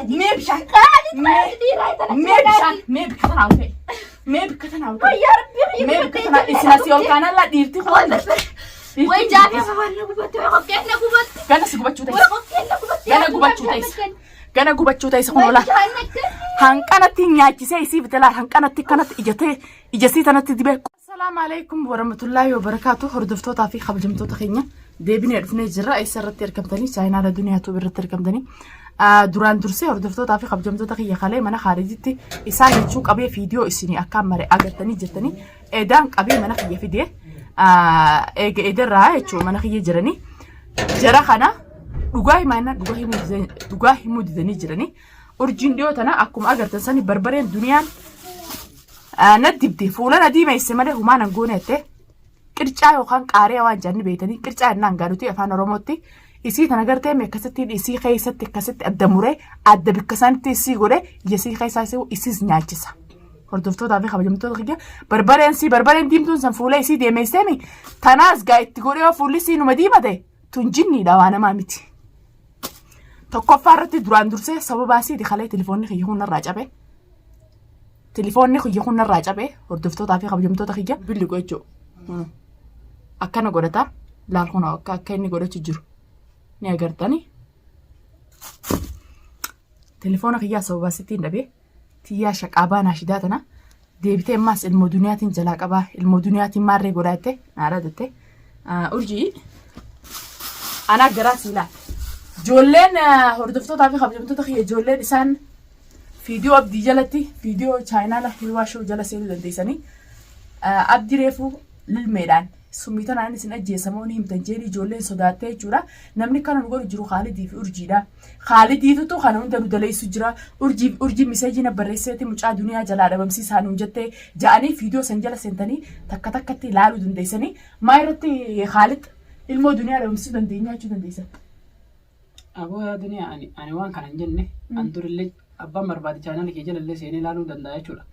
Mee bishaan. Mee bishaan. Mee bikka tanaa ol ka'e. Mee bikka tanaa ol ka'e. Mee bikka tanaa isin asii ol kaanaan laa dhiirti kun. Way jaafee afaan na gubatte, way qoqqeen na gubatte. Gana si gubachuu Way ta'e. qoqqeen na gubatte. Gana gubachuu ta'e. Gana gubachuu ta'e kun ola. Hanqanatti nyaachisee isii bitilaa hanqanatti kanatti ijatee ijasii tanatti dibee. Assalaamu alaikum warahmatullaahi wabarakaatu hordoftootaa fi kabajamtoota keenya deebinee dhufnee jirra eessa irratti argamtanii chaayinaala duniyaa tuub irratti argamtanii duraan dursee hordoftootaa fi kabajamtoota kiyya kalee mana kaarijitti isaan lachuu qabee fiidiyoo isinii akkaan mare agartanii jirtanii edaan qabee mana kiyya fidee eega edarraa jechuun mana kiyya jiranii jara kana dhugaa himaa dhugaa himuu didanii jiranii urjiin dhiyoo tana akkuma agartan sani barbareen duniyaan na dibde fuula na diimeesse malee humaa nan goone jette qircaa yookaan qaariyaa waan jedhan ni beektanii qircaa jennaan gaaduti afaan oromootti isii tana gartee mee akkasittiin isii keessatti akkasitti adda muree adda bikka sanitti isii godhe isii keessaa isii isiis nyaachisa. Hordoftootaa fi kabajamtoota kiyya barbareen sii barbareen diimtuun san fuula isii deemeesseemi tanaas gaa itti godhee yoo fuulli isii numa diimate tun jinniidha waa namaa miti. Tokkoffaa irratti duraan dursee sababa asiiti kalee telefoonni kiyya kun narraa cabe. Telefoonni kiyya kun narraa cabe hordoftootaa fi kabajamtoota kiyya billi jechuudha. Akkana godhata laal kun akka akka inni godhachu jiru ni agartani. Telefoona kiyyaa sababa asittiin dhabee tiyyaa shaqaabaa naashidaa tana deebitee ammaas ilmoo duniyaatiin jalaa qabaa ilmoo duniyaatiin maarree godhaa jette naadhaa jette. Urjii anaa garaa sii laata. Ijoolleen hordoftootaa fi kabajamtoota kiyya ijoolleen isaan fiidiyoo abdii jalatti fiidiyoo chaayinaala hilwaa shoo jala seenuu dandeessanii abdii reefuu lilmeedhaan summii tanaan isin ajjeesamoo ni himtan jeeni ijoolleen sodaattee jechuudha. Namni kana nu godhu jiru Khaalidii fi Urjiidha. Khaalidiitutu kana hunda nu daleessu jira. Urjii urjii miseejii na barreesseeti mucaa duniyaa jalaa dhabamsiisaa nuun jettee ja'anii fiidiyoo san jala seentanii takka takkatti ilaaluu dandeessanii. Maa irratti Khaalid ilmoo duniyaa dhabamsiisuu dandeenya jechuu dandeessan. Aboo yaa duniyaa ani waan kana hin jenne an durillee abbaan barbaade chaanala kee jalallee seenee ilaaluu danda'a jechuudha.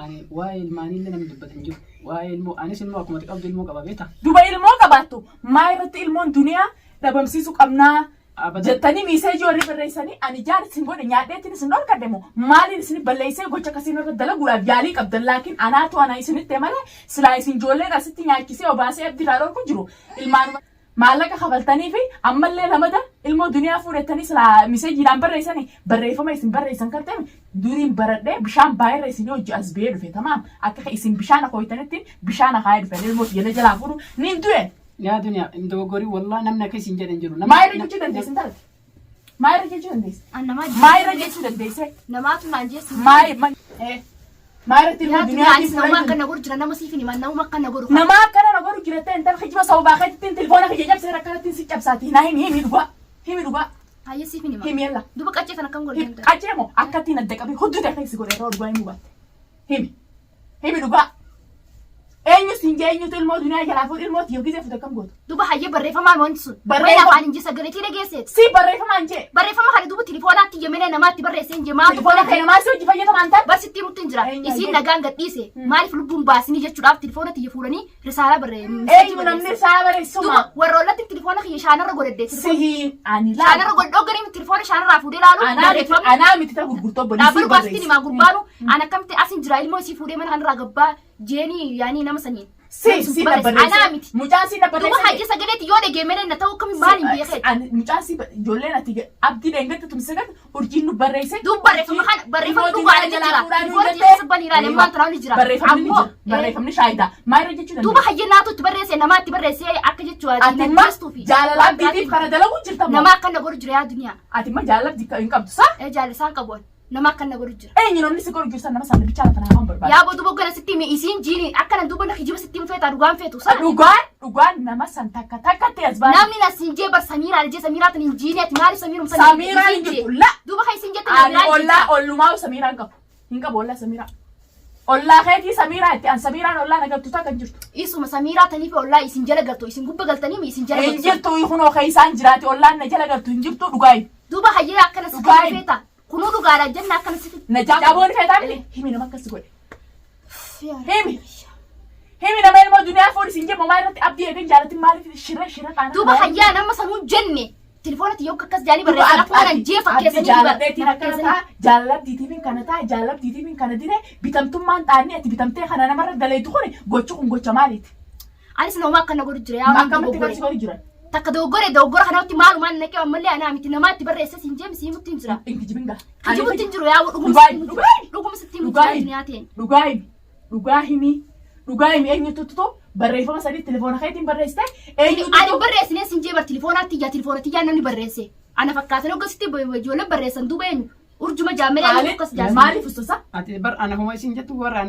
Ani waa'ee ilmaaniillee namni dubbate hin jiru. Waa'ee ilmoo anis ilmoo akkuma ati qabdu ilmoo qaba beektaa? Duba ilmoo qabaattu maa irratti ilmoon duniyaa dhabamsiisuu qabnaa Abadan. jettanii miiseejii warri barreessanii ani jaar isin godhe nyaadheetiin isin dhorkadhe moo maaliin isin balleessee gocha akkasii irra dalaguudhaaf yaalii qabdan laakiin anaatu ana isinitti malee silaa isin ijoolleen asitti nyaachisee obaasee abdiirraa dhorku jiru ilmaanuma maallaqa kafaltanii fi ammallee lamada ilmoo duniyaa fuudhettanii silaa miseejiidhaan barreessanii barreeffama isin barreessan kan ta'e duriin baradhee bishaan baay'eerra isin hojii as ba'ee dhufe tamaam akka isin bishaan akooytanitti bishaan akaayee dhufe ilmoo xiyyeena jalaa fuudhu niin du'e. Yaa duniyaa hin dogoggorin wallahi namni akka isin jedhan jiru. Maa irra jechuu dandeesse intalatti? Maa irra jechuu dandeesse? An namaa Maa irra jechuu dandeesse? Namaatu naan jeessi. Maa ma- eh, maa irratti ilmoo Yaa duniyaa duniyaa anis nama akkana godhu jira nama siif hin himan nama akkana godhu. Nama akkana na godhu jira ta'e intala kijiba sababaa keetiin telefoona kiyya cabsee akkanatti si cabsaati. Naa himi himi dhugaa. Himi dhugaa. Hayyee siif hin himan. Himi yalla. Duba qaccee kana akkam godhu danda'a? Qaccee moo akkattiin adda qabee hudduu ta'e keessa godhe yeroo dhugaa himuu baatte. Himi. Himi dhugaa. Eenyu siin jee eenyutu ilmoo duniyaa jalaa fuudhu ilmoo tiyya gizee fuute akkam gootu? Duba hayyee barreeffamaan wanti sun. Barreeffama- Wayii afaan hin jee sagaleetii dhageesseeti. Si barreeffamaan jee. Barreeffama kana duuba tilifoonaatti yemenee namaatti barreessee hin jee maatu Telefoona kee namaa si hojii fayyadamaan ta'an. Bar sitti himutti hin jira. Eenyu Isiin hayyee? nagaan gadhiise. Maaliif lubbuun baasinii jechuudhaaf tilifoona tiyya fuudhanii risaalaa barree. Eenyu namni isaa barreessuma? Duuba warra ollatti tilifoona kiyya shaanarra godhadhe. Sihi ani laal. Shaanarra godhadhe hogganii tilifoona shaanarraa fuudhee laalu Anaa miti barreeffamni. anaa miti ta gurgurtoo Dhaabbata bolisii dhugaasitti barreessi. himaa gurbaanu an akkamitti asin jira ilmoo isii fuudhee mana kanarraa gabbaa jeenii yaanii nama saniin. Si Namni sun si na barreesse. barreesse. Anaa miti. Mucaan si na Duuba barreesse. hajji sagaleetti yoo dhagee malee na ta'uu akkami maal hin beekee. Ani mucaan si ijoolleen ati abdii dheengatte tumse gad urjiin nu barreesse. Duuba barreeffama kana barreeffama dhugaadha ni jira. Telefoona keessa banii ilaali ammaan tanaa ni jira. Barreeffamni ni Ammoo, jira. Barreeffamni shaayidaa. Maal irra jechuu Duuba dandeessa? hayyee naatu itti barreesse namaa itti barreesse akka jechuu ati Ati imma ajjeestuufi. jaalala abdiitiif kana dalagu jirta moo? Nama akkana godhu jira yaa duniyaa. Ati imma jaalala abdii hin qabdu saa? Ee jaallisaan qabu ani. Nama akkana godhu jira. Eenyu namni si godhu jirtan nama sana bichaa lafa naa barbaada. Yaa boo duuba gana sitti hime isiin jiini akkana duuba na kijiba sitti himu feetaa dhugaan feetu sana. Dhugaan dhugaan nama san takka takkatti as baase. Namni na siin jee bar Samiiraa jee Samiiraa tan hin jiini ati maaliif Samiirum sana Samiiraan hin jirtu. La. Duuba kan isin jette Ani Samiiraa ollaa ollumaa Samiiraan qabu. Hin qabu ollaa Samiiraa. Ollaa keetii Samiiraa itti an Samiiraan ollaa na galtu takka hin jirtu. Isuma Samiiraa taniif ollaa isin jala galtu isin gubba galtanii mi isin jala Hin galtu. jirtu kunoo keessaan jiraati ollaan na jala galtu hin jirtu dhugaa himi. Duuba hayyee akkana sitti Dhugaa himi. feeta. Kunuu dhugaadha jenna akkana sitti. Na jaaboon feetaa miti himi nama akkas godhe. Himi. Himi nama ilmoo duniyaa fuudhi siin jemmoo maa irratti abdii eegan jaalatin maaliif shira shira qaana. Duuba hayyaa nama sanuu jenne. Telefoonatti yoo akkas jaanii barreessan akkuma nan jee fakkeessanii Jaaladheetiin akkana ta'a, jaalalabdiitiin kana ta'a, jaalalabdiitiin kana dire, bitamtummaan xaanni ati bitamtee kana namarra daleetu kuni gochi kun gocha maaliiti? Anis nama akkana godhu jira yaa waan Akkamitti dogoggore. kan si godhu jiran? Takka dogoggore dogoggora kanatti maalumaan naqee ammallee anaa miti namaatti barreesse siin jee misiin mutti hin jira. Hin kijibin gaa. Kijibutti hin jiru yaa Dhugaa himi, dhugaa himi. dhuguma sitti himu Dhugaa jira himi. duniyaa ta'een. Dhugaa himi. Dhugaa himi. Dhugaa himi eenyutu tuttu barreeffama sadii telefoona keetiin barreessite eenyutu Ani barreessinee siin jee bar telefoonatti ijaa telefoonatti ijaa namni barreesse. Ana fakkaatan hogga sitti ijoolleen barreessan duuba eenyu urjuma jaammelee ani akkas jaasa. Maaliif ustusa? Ati bar ana homa isin jettu warra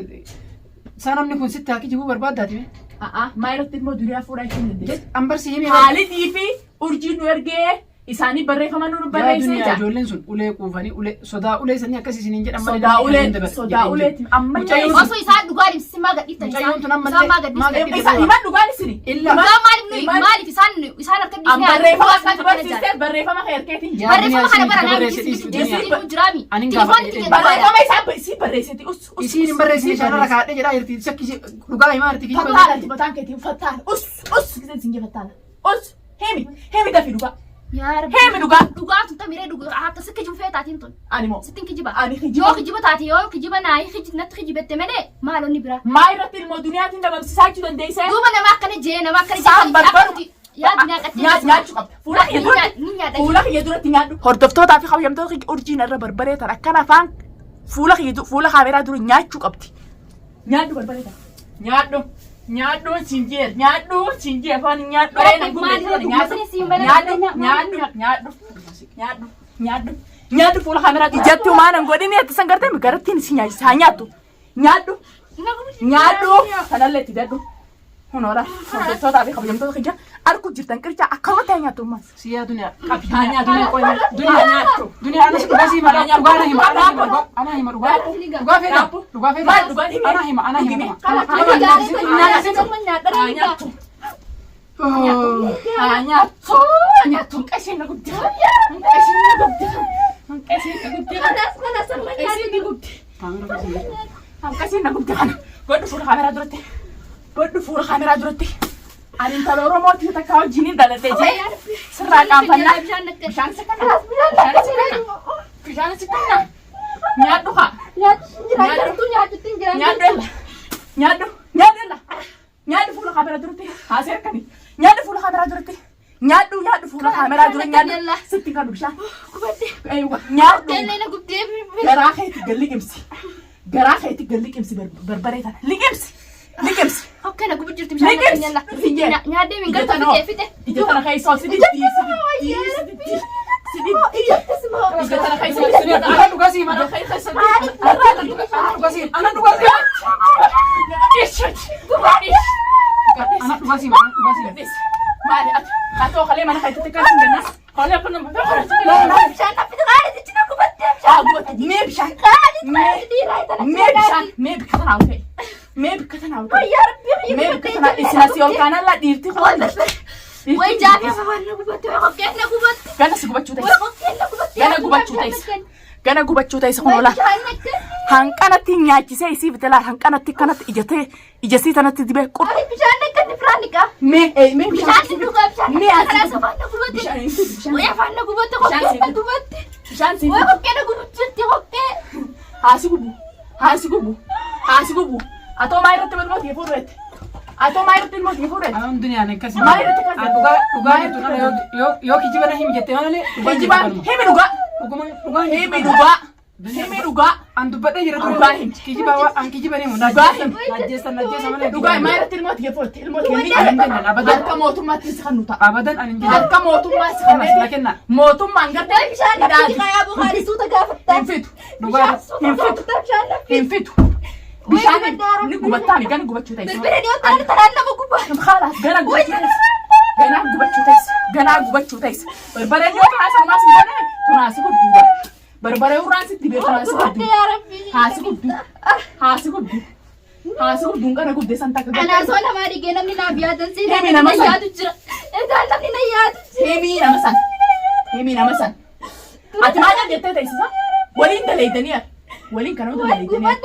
isaa namni kun sitti haa kijibuu barbaaddaati mee? A'a maa irratti immoo duniyaa fuudhaa isheen dandeessu. An bar si himee Haalitii fi urjiin nu ergee isaanii barreeffama nu yaa barreessee duniyaa jira. ijoolleen sun ulee quufanii ulee sodaa ulee sanii akkas isiniin jedhan malee Sodaa namni ulee hin dabar- sodaa jedhee hin uleeti jiru. amma Mucayyoon sun- Osoo isaan dhugaa ibsi maa gadhiiftan Mucayyoon isaan tun ammallee isaan maa maa gadhiiftan. gadhiiftan? Isa himan dhugaan isini. Illa. Dhugaa maaliif nuyi Himan- maaliif isaan isaan harka An dhiisnee barreeffama isaan kan barsiistee barreeffama kee harkeetiin jira. Barreeffama kana bara Duniyaa naa isin miti barreesse sitti duniyaa. jiraami. Ani hin Telefoonni gaafadhe. xiqqee Barreeffama isaa si barreessiti us us. Isiin hin barreessine shaanarra kaadhee jedhaa jirti. Shakki dhugaa himaa jirti kijiba. Fattaala ati mataan keetiin fattaala us us giseen sin jee fattaala us himi himi dafii dhugaa Yaa Rabbi. himi dhugaa Dhugaa tun tamiree dhugaa akka si kijibu fee taatiin tun. ani moo Sittin kijiba. Ani kijiba. Yoo kijiba taate yoo kijiba naa natti kijibette malee maalonni biraa. Maa irratti ilmoo duniyaatiin dhabamsiisaa jechuu dandeessee? Duuba nama akkana jee nama akkana Saan barbaadu. Yaa duniyaa qattee. Nyaachuu qabda. Fuula kiyya duratti. Ni nyaadha. Fuula kiyya duratti nyaadhu. Hordoftootaa fi kabajamtoota kiyya urjiin irra barbaree tan akkana afaan fuula kiyya fuula kaameraa dura nyaachuu qabdi. Nyaadhu barbaree tan. Nyaadhu. Nyaadhu siin jee nyaadhu siin jee afaan nyaadhu. Maali Nyaadhu maali nyaadhu nyaadhu nyaadhu nyaadhu nyaadhu fuula kaameraa dura. Ijatti humaan hin godhini ati san gartee garattiin si nyaachisa haa nyaattu. Nyaadhu. Nyaadhu. Kanallee itti dadhu. Hunoora hordoftootaa fi kabajamtoota kiyya argu jirtan qircaa akkuma ta'e nyaattu ammas. Si yaa duniyaa qabi. Haa nyaatu. Duniyaa qoy. Duniyaa nyaattu. Duniyaa anas dhugaa si hima dhugaa ana hima ana hima dhugaa ana hima dhugaa dhugaa feeta dhugaa feeta Maal dhugaan himi? ana hima ana hima Himi. ana Haa nyaattu. Haa nyaattu. Haa nyaattu. Qasheen na gubdi. Qasheen na gubdi. Qasheen na gubdi. Qasheen na gubdi. Qasheen na gubdi kana. Godhu fuula kaameraa duratti. Godhu fuula kaameraa duratti. Ani intala Oromootii takka wajjiniin dhaladhee jee sirraa qaanfannaa. Bishaan si kenna. Bishaan si kenna. Bishaan si kenna. Nyaadhu haa. Nyaadhu ella. Nyaadhu. Nyaadhu ella. Nyaadhu fuula kaameraa duratti. Haasee akkami. Nyaadhu fuula kaameraa duratti. Nyaadhu nyaadhu fuula kaameraa dura nyaadhu. Sitti kan bishaan. Nyaadhu. Garaa keetti gad liqimsi. Garaa keetti gad liqimsi barbaree tana. Liqimsi. Liqimsi. Hokkana gubu jirti bishaan Liqimsi. nyaadha. Nyaadhee min Ija gartuu tana fite fite. Ija tana keessa ol si diddi si diddi si diddi si diddi. Ija tana keessa ol si diddi. Ana dhugaa si hima ana dhugaa si hima ana dhugaa si hima ana dhugaa si hima ana dhugaa si hima. Maali ati atoo kalee mana keetti kan sin jenna. Kalee kun nama Mee bishaan mee bishaan mee bikka tanaa ol ka'e. Mee bikka tanaa ol ka'e. Mee bikka tanaa isin asii ol kaanaan laa dhiirti kun. Way jaafi afaan na gubatte way hokkeen na gubatte. Gana si gubachuu Way ta'e. hokkeen na gubatte. Gana gubachuu ta'e. Gana gubachuu ta'e kun oolaa. Hanqanatti nyaachisee isii bitilaa hanqanatti kanatti ijatee ijasii tanatti dibee qur. Bishaan akka firaan Mee mee Bishaan dhugaa bishaan Mee asii karaa afaan na gubatte. Bishaan hin fidu bishaan. Way afaan na gubatte Bishaan hokkeen na si- gubatte. Bishaan si Way hokkeen na gubatte hokkee. Haasi gubu. Haasi gubu. Haasi gubu. Atoo maa irratti ilmoo ta'e fuudhetti. Atoo maa irratti ilmoo ta'e fuudhetti. Anaan duniyaan akkas Maal irratti akkas An dhugaa dhugaa jirtu kana yoo yoo yoo kijiba na himi jettee malee dhugaa Kijibaan jirtu himi dhugaa. dhuguma dhugaa hin Himi jirtu. dhugaa. Himi dhugaa. An dubbadhee jira ture. Dhugaa himi. Kijiba an kijiba ni himu. Dhugaa himi. Najjeessan najjeessa malee. Dhugaa maa irratti ilmoo ta'e fuudhetti. Ilmoo ta'e ni Ani hin jennan abadan. Harka mootummaatti si kan nu ta'a. Abadan ani hin jennan. Harka mootummaa si kan Kanas na kenna. Mootummaan gartee Bishaan nafti qayaa bukaani suuta gaafatta. Hin fitu. Dhugaa. Hin fitu. Hin fitu. Bishaan ni gubattaa mi gana gubachuu ta'e. Birbiree dhiyoo tanaan tanaan nama guba. Khalaas gana gubachuu ta'e. Ganaa gubachuu ta'e. Ganaa gubachuu ta'e. Barbareen yoo tunaas ammaas hin goone tunaasi gubduu. Barbaree urraan sitti bee tunaasi gubduu. Yaa Rabbi. Haasi gubduu. Haasi gubduu. Haasi gubduun gara gubdee san takka Anaa soo namaa dhigee namni naaf yaadan si Himi nama na san. yaadu jira. Egaa namni na yaadu jira. Himii nama san. Himii nama san. Ati maal jettee teessisa? Waliin daleeydanii ati. Waliin kana hunda daleeydanii.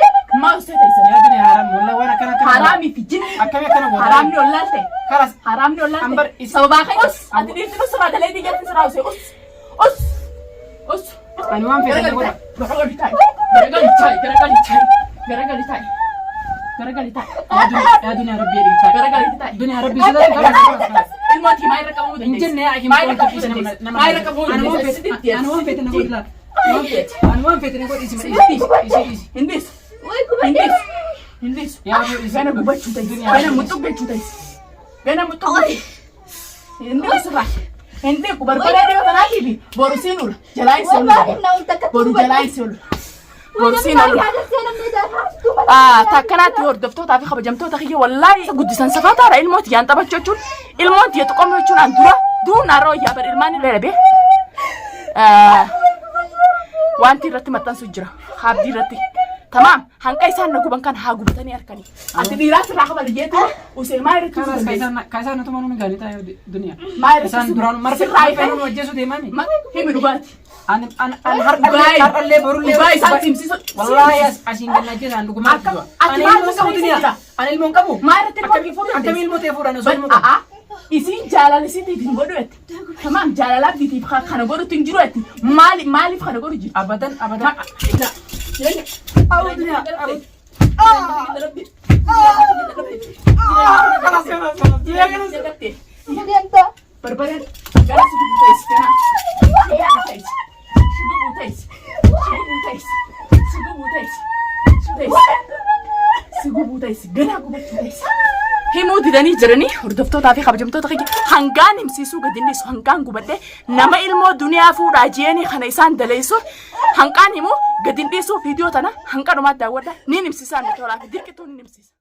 Maal usee teessisa? Yaa duniyaa haram wallah waan akkana akkana. Haraamii fi jinni. Akkamii akkana goota? Haraamni ol laalte. Kalas. Haraamni ollaan Ambar ta'e. Sababaa kee us. Ati dhiirti nus irraa dalee diyyatti sirraa usee us. Us. Us. Ani waan feete na Garagali godha. taa'i. Garagali taa'i. Garagali taa'i. Garagali taa'i. Garagali taa'i. Garagali taa'i. Yaa duniyaa rabbii jedhi taa'i. Garagali taa'i. Duniyaa rabbii sodaadhu kalas. Ilmoo tii maa irra qabuu Hin dandeessi? jenne yaa Maa irra qabuu dandeessi? Maa irra qabuu Ani waan dandeessi? feete ani waan feete na godhi laata. Ani waan feete na godhi isi isi isi. Hin dhiisu. Way gubadhe. Hin dhiisu. Hin dhiisu. Yaa aboo isi. Gana gubachuu ta'is. Duniyaa. Gana muxuqqachuu ta'is. Gana muxuqqachuu. Hin dhiisu irraa. Hin dhiisu. Barbaree dhiyoo tanaatiif boru siin ula. Jalaa hin Way seenu. maaliif na ol takka Boru jalaa hin seenu. Boru siin ula. Takkanaatti hordoftootaa fi kabajamtoota kiyya wallaahi guddisan safaataadha ilmoo tiyyaan taphachuu jechuun ilmoon tiyya xiqqoomuu jechuun an dura duun har'a wayyaa bar ilmaan illee dhabee wanti irratti maxxansu jira haabdii irratti tamaam hanqa isaan na guban kan haa gubatanii harkanii ati dhiiraa sirraa kabali jeetu usee maa irratti Kalas usuu dandeessu ka isaan utuma nuun gaarii taa'e duniyaa. maa irratti Isaan usuu duraan marfee sirraa marfee ifee nuun hojjeessu deemami. himi dhugaati Ani ani ani har'allee har'allee borullee. Dhugaa isaan simsiisu Wallaahi as asiin gannaa isaan dhugumaa Akka- jiru. ati Ani maal ilmoo qabu keessa duniyaa. jira? Ani ilmoo hin qabu. Maa irratti ilmoo kee fuudhuu Akkamii ilmoo ta'e fuudhan osoo ilmoo qabu. A'a, isiin jaalala isiitiif hin godhu jetti. Tamaam jaalala abdiitiif kana godhutti hin jiru jetti. Maali maaliif kana godhu jirti? Abadan abadan. Jireenya Abu duniyaa. Abu. Kalas kalas kalas. Duniyaa kalas. Barbareen gara si gubuu ta'is kana. Si gubuu ta'is. Si gubuu ta'is. Si gubuu ta'is. Si gubuu ta'is. Si gubuu ta'is. Ganaa gubachuu ta'is. Himuu didanii jiranii hordoftootaa fi kabajamtoota kiyya hangaan himsiisuu gadi hin dhiisu hangaan gubadhee nama ilmoo duniyaa fuudhaa jeenii kana isaan daleessu hanqaan himuu gadi hin dhiisu viidiyoo tana hanqa dhumaatti daawwadha niin himsiisaan tolaa fi dirqituun hin himsiisa.